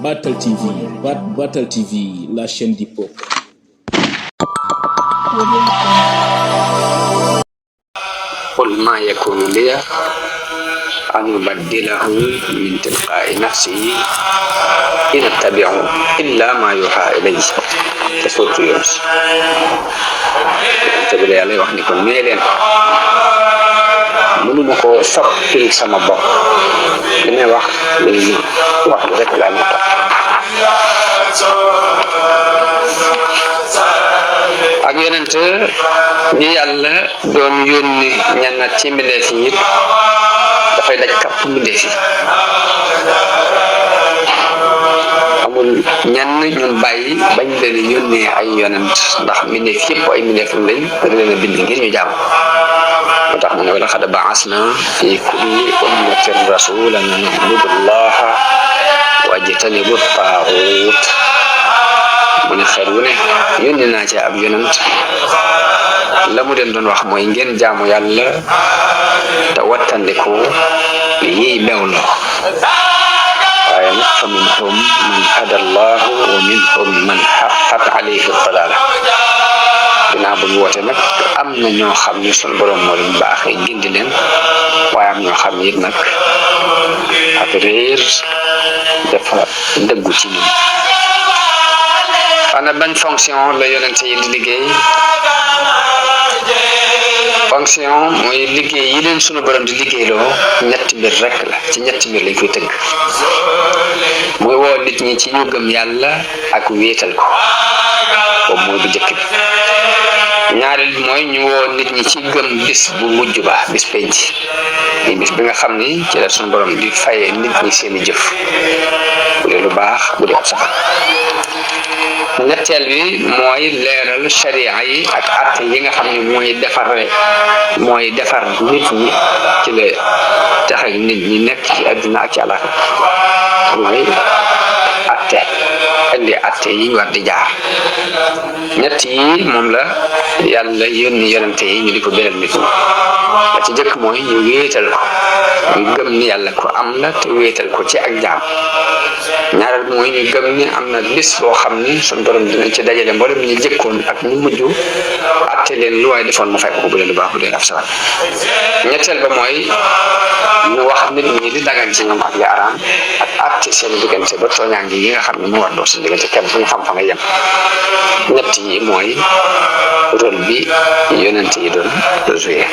Battle TV, Battle TV, la chaîne du peuple. قل ما يكون لي أن يبدله من تلقاء نفسي إن أتبع إلا ما يوحى إلي سورة يونس تبلي عليه وحني كون ميلين mënu ma ko soppil sama bopp li may wax li wax rek la ñu ak yonent ñi yàlla doon yónni ñenn ci mbindeef yi dafay daj kapp mbindeef yi amul ñenn ñun bàyyi bañ leen yónnee ay yonent ndax mbindeef yëpp ay mbindeefam lañ da leen a bind ngir ñu jàmm moo tax mu ne wala xad baasna fi kulli ummatin rasulan an ubudu llaha wajtanibu taaxuut mu ne xeet wu ne yónni naa ci ab yonent la mu leen doon wax mooy ngeen jaamu yàlla te wattandiku yiy bewloo waaye nag fa minhum man hada allahu wa minhum man xaqat alayhi dalaala dinaa bëgg woote nag am na ñoo xam ne sunu borom moo leen baaxee gindi leen waaye am ñoo xam ne it nag ak réer dafa dëggu ci ñun. ana ban fonction la yonente yi di liggéey fonction mooy liggéey yi leen sunu borom di liggéeyloo ñetti mbir rek la ci ñetti mbir lañ koy tëgg muy woo nit ñi ci ñu gëm yàlla ak wéetal ko boobu mooy bu jëkk bi ñaareel bi mooy ñu woo nit ñi ci gëm bis bu mujj ba bis penc yi bis bi nga xam ni ci la sunu borom di fayee nit ñi seeni jëf bu dee lu baax bu dee ab sax ñetteel bi mooy leeral sharia yi ak atte yi nga xam ne mooy defar nit ñi ci la tax ak nit ñi nekk ci àdduna ak ci àllaaxira mooy atte indi atte yi ñu war di jaar ñett yi moom la yàlla yónni yonente yi ñu di ko beral nit ñi la ci jëkk mooy ñu wéetal ko ñu gëm ni yàlla ko am la te wéetal ko ci ak jaam ñaareel bi mooy ñu gëm ni am na bis boo xam ni suñu borom dinañ ci dajale mboolem ñu jëkkoon ak ñu mujj atte leen lu waay defoon mu fay ko bu dee lu baax bu dee ab salat ñetteel ba mooy ñu wax nit ñi di dagan ci ñoom ak li araam ak atte seen diggante ba tooñaange yi nga xam ne mu war doo seen diggante kenn fu ñu xam fa nga yem ñett yi mooy rôle bi yonente yi doon joué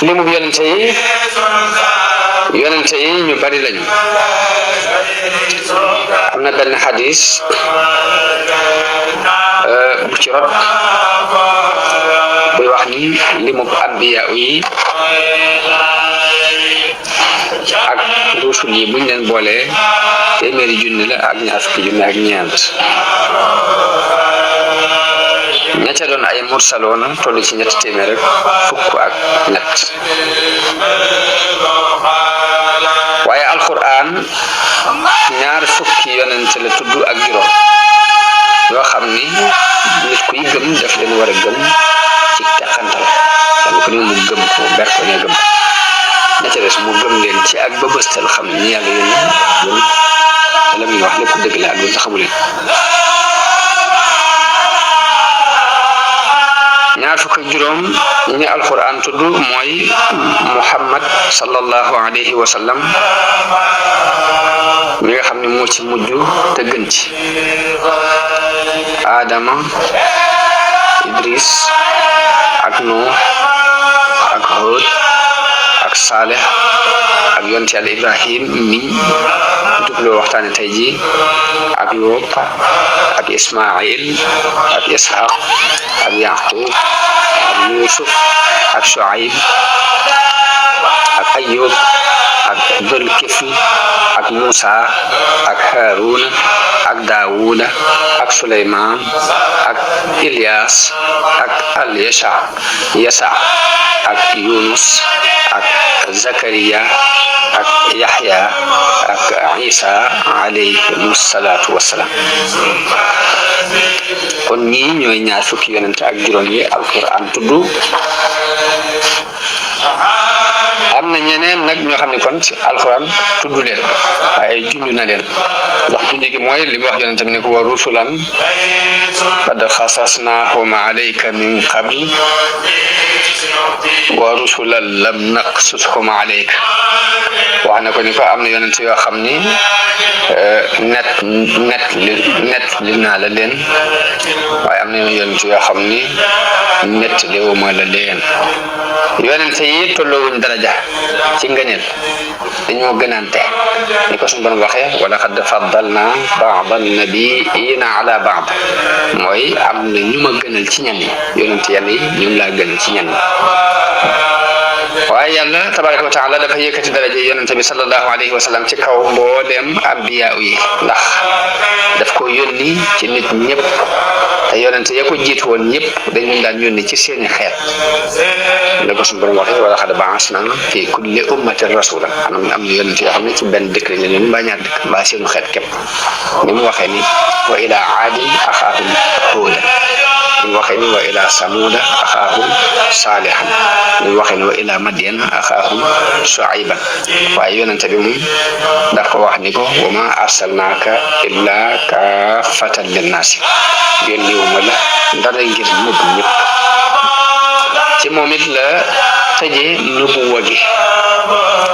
li mu yonente yi ñu bari lañu am na benn xadis bu ci rot buy wax ni li mu ambiya yi ak rusul yi buñ leen boolee téeméeri junni la ak ñaar fukki junni ak ñeent ña ca doon ay mursaloona toll ci ñetti téeméer rek fukk ak ñett waaye alquran ñaar fukki yonent la tudd ak juróom yoo xam ni nit kuy gëm daf leen war a gëm ci teqantal kenn ku ne mu gëm ko ber ko ne gëm ña ca des mu gëm leen ci ak bëbëstal xam ni ñi yàlla yónni gëm te la muy wax lépp dëgg la ak lu taxamu leen ñaar fukk ak juróom ñi alquran tudd mooy muhammad sallallahu alayhi wa sallam mi nga xam ne moo ci mujj te gën ci Adama Idris ak Nuux ak Hud ak Saleh ak yonent Yàlla Ibrahim mi jubloo waxtaane tey ji ak Yoob ak Ismail ak Ishaq ak Yaqub ak Yusuf ak Shuaib ak Ayub ak Dulkifli ak Musa ak Haruna ak Daawuda ak Suleymaan ak Ilyas ak Yasa ak Yunus ak Zakariya ak Yaxya ak Isa alayhimu salaatu wassalaam kon ñii ñooy ñaar fukki yonent ak juróom yi alquran tudd am na ñeneen nag ñoo xam ne kon ci alquran tudd leen waaye junj na leen ndax junj gi mooy li mu wax yonente bi ne ko wa rusulan qad xasasnahum alayka min qabl wa rusulan lam naqsushum alayka wax na ko ni ko am na yonente yoo xam ni net li naa la leen waaye am na yonente yoo xam ni net léewuma la leen yonente yi tolloowuñ daraja ci ngëneel dañoo gënante ni ko suñu borom waxee wala qad faddalna ba'da nabiyina ala ba'd mooy am na ñu ma gënal ci ñan yi yonente yàlla yi ñoom laa gënal ci ñan yi waaye yàlla tabaraka wa taala dafa yëkkati daraja yonente bi sallallahu alayhi wa sallam ci kaw mbooleem ambiya yi ndax daf ko yónni ci nit ñëpp te yonente ya ko jiitu woon ñëpp dañu daan yónni ci seeni xeet la ko suñu borom waxee wala qad ba'asna fi kulli ummatin rasulan am na yonente yoo xam ne ci benn dëkk lañ leen mbaa ñaar dëkk mbaa seenu xeet képp ni mu waxee ni wa ila aadin axaahum huudan ni mu waxee ni wa ila samuuda axaahum saalihan ni mu waxee ni wa ila madyan axaahum shuayban waaye yonente bi moom daf ko wax ni ko wa ma arsalnaaka illa kaafatan linnaasi yónni wu ma la ndara ngir nëbb ñëpp ci moom it la tëjee nubuwa gi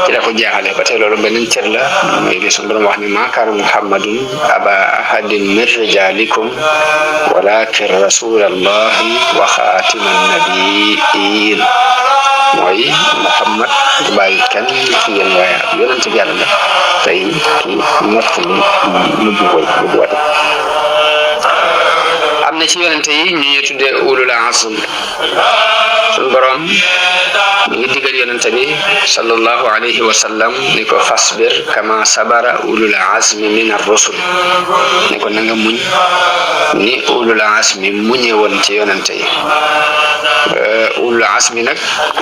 ci la ko jeexale ba tey loolu beneen cër la mooy li suñu borom wax ni maa kaana muhammadun aba ahadin min rijalikum walakin rasulallahi wa xaatiman nabiin mooy muhammad du bàyyi kenn ci yéen waaye ab yonente bi yàlla la tey ki mottali nubuwa am na ci yonente yi ñu ñuy tuddee ulul azm suñu borom mi ngi digal yonente bi sallallahu alayhi wa sallam ni ko fasbir kama sabara ulul azmi min ar-rusul ni ko na nga muñ ni ulul azmi muñe woon ci yonente yi ulul azmi nag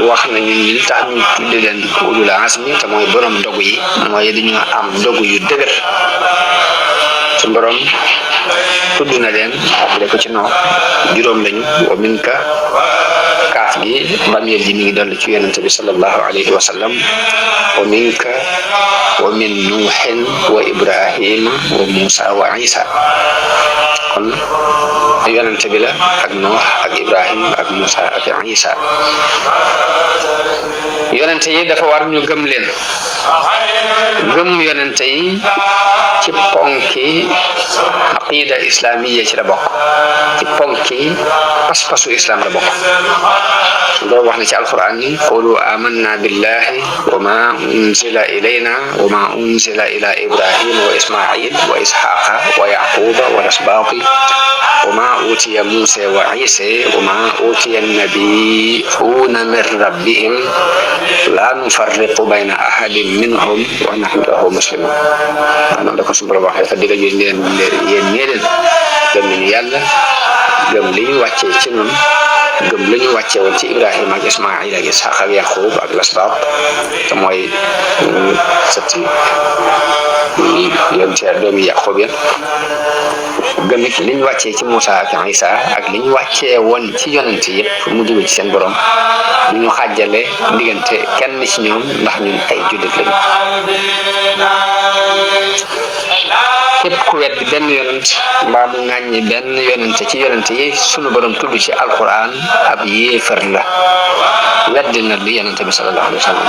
wax nañu li tax ñu tudde leen ulul azmi te mooy borom dogu yi mooy dañu am dogu yu dëgër suñu borom tudd na leen xamle ko ci noo juróom lañu wa minka kaaf gi bameel ji mi ngi dolli ci yonente bi sallallahu alayhi wa sallam wa minka wa min nuuhin wa ibrahima wa musa wa isa kon yonente bi la ak nuux ak ibrahim ak musa ak isa yonente yi dafa war ñu gëm leen gëm yonente yi ci ponki aqida islamiya ci la bokk ci ponki pas-pasu islam la bokk loolu wax na ci alquran ni qulu amanna billahi wa ma unzila ilayna wa ma unzila ila ibrahima wa ismail wa ishaqa wa yaquba wa asbaqi wa ma utiya musa wa isa wa ma utiya annabiyuna min rabbihim la nufarriqu bayna ahadin minhum wa nahnu lahu muslimun maanaam da ko suñu borom waxee fa digal yéen yéen ñee leen gëm nañu yàlla gëm li ñu wàccee ci ñun gëm la ñu wàccee woon ci Ibrahima ak Ismaïl ak Ishaq ak Yaqub ak Lasbaq te mooy sëtti yoon ci doomi Yaqub ya gëm it li ñu wàccee ci Moussa ak Isa ak li ñu wàccee woon ci yonent yëpp mu jóge ci seen borom li ñu xàjjale diggante kenn ci ñoom ndax ñun ay jullit lañu képp ku weddi benn yonent mbaa mu ŋàññi benn yonent ci yonent yi sunu borom tudd ci alquran ab yéefar la weddi na li yonent bi sallallahu alayhi wa sallam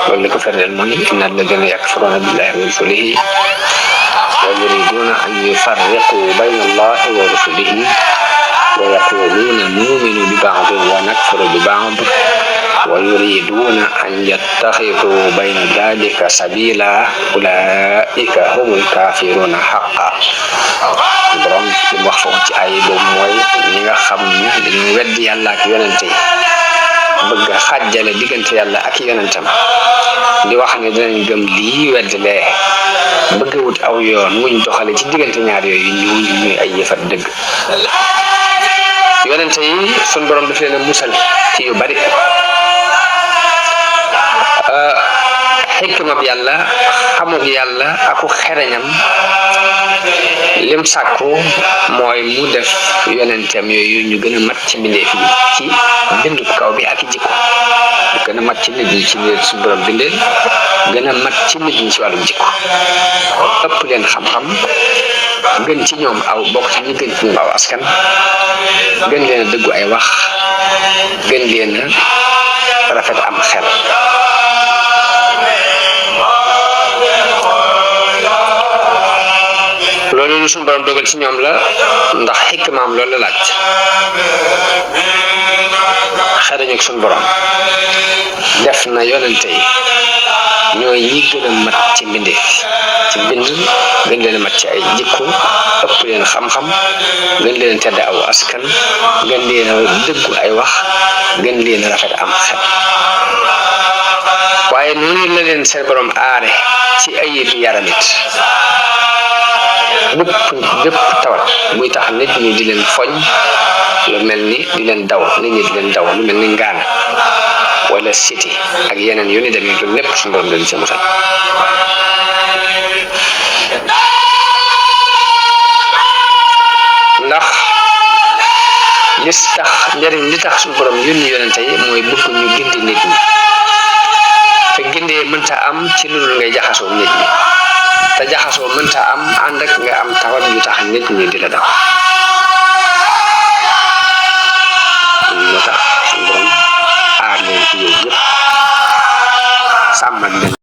loolu li ko firndeel mooy inna alladina yakfuruna billahi wa rusulihi wa yuriduna an yufarriqu bayna allahi wa rusulihi wa yaquluna numinu bi ba'din wa nakfuru bi ba'd wa yuriduna an yattakhidhu bayna dhalika sabila ulaika humul kafiruna haqqan borom li mu wax foofu ci ay boobu mooy ñi nga xam ne dañu weddi yàlla ak yonente yi bëgg a xàjjale diggante yàlla ak yonentam di wax ne dinañ gëm lii weddi lee bëgg wut aw yoon wuñ doxale ci diggante ñaar yooyu ñuy ay yëfat dëgg yonente yi sun borom daf leen a musal ci yu bari xikma bi yàlla xamug yàlla aku xereñam lim sàkku mooy mu def yonentam yooyu ñu gën a mat ci mbindeef yi ci bindu kaw bi ak jikko ñu gën a mat ci nit ñi ci leen suñu borom bindee gën a mat ci nit ñi ci wàllum jikko ëpp leen xam-xam gën ci ñoom aw bokk ci ñi gën ci ñoom aw askan gën leen a dëggu ay wax gën leen a rafet am xel loolu lu suñu borom dogal ci ñoom la ndax xikmaam loolu la laaj xarañu ak suñu borom def na yonente yi ñooy ñi gën a mat ci mbindeef ci mbind gën leen a mat ci ay jikko ëpp leen xam-xam gën leen tedd aw askan gën leen a dëggu ay wax gën leen a rafet am xel waaye noonu la leen seen borom aare ci ayib yaramit bépp tawat muy tax nit ñi di leen foñ lu mel ni di leen daw nit ñi di leen daw lu mel ni ngaana wala siti ak yeneen yu ni demee lu lépp suñu borom leen ci musal ndax njëriñ li tax suñu borom yónni yonente yi mooy bëgg ñu gindi nit ñi te gindee mënta am ci lu dul ngay jaxasoo nit ñi te jaxasoo mënta am ànd ak nga am tawat yu tax nit ñi di la daw